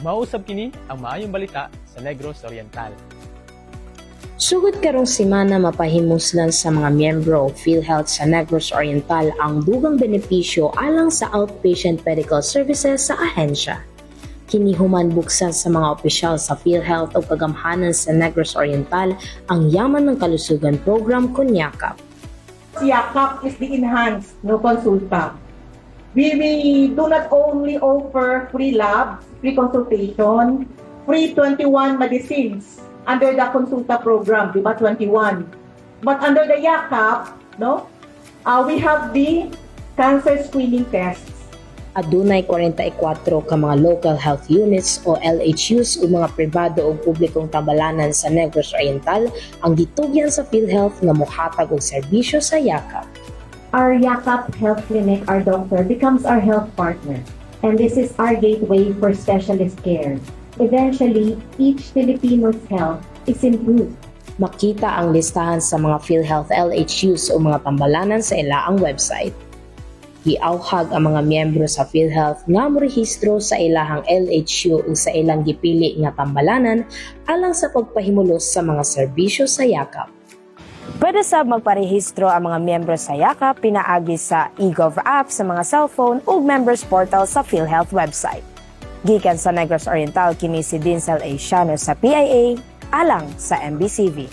Mao usab kini ang maayong balita sa Negros Oriental. Sugod karong semana, mapahimuslan sa mga miyembro og PhilHealth sa Negros Oriental ang dugang benepisyo alang sa outpatient medical services sa ahensya. Kini human buksan sa mga opisyal sa PhilHealth o kagamhanan sa Negros Oriental ang Yaman ng Kalusugan Program kon Yakap. Yakap is the enhanced, no, Konsulta. We do not only offer free labs, free consultation, free 21 medicines under the Konsulta program, di ba, 21? But under the Yakap, no, we have the cancer screening tests. Adunay 44 ka mga local health units o LHUs o mga pribado o publikong tambalanan sa Negros Oriental ang gitugyan sa PhilHealth nga mohatag og serbisyo sa Yakap. Our Yakap Health Clinic, our doctor, becomes our health partner. And this is our gateway for specialist care. Eventually, each Filipino's health is improved. Makita ang listahan sa mga PhilHealth LHUs o mga tambalanan sa ilaang website. Giawhag ang mga miyembro sa PhilHealth nga morehistro sa ilahang LHU o sa ilang gipili nga tambalanan alang sa pagpahimulos sa mga serbisyo sa Yakap. Pwede sab magparehistro ang mga miyembro sa Yakap pinaagi sa eGov app sa mga cellphone ug members portal sa PhilHealth website. Gikan sa Negros Oriental, kini si Dinsel Asiano sa PIA alang sa MBCV.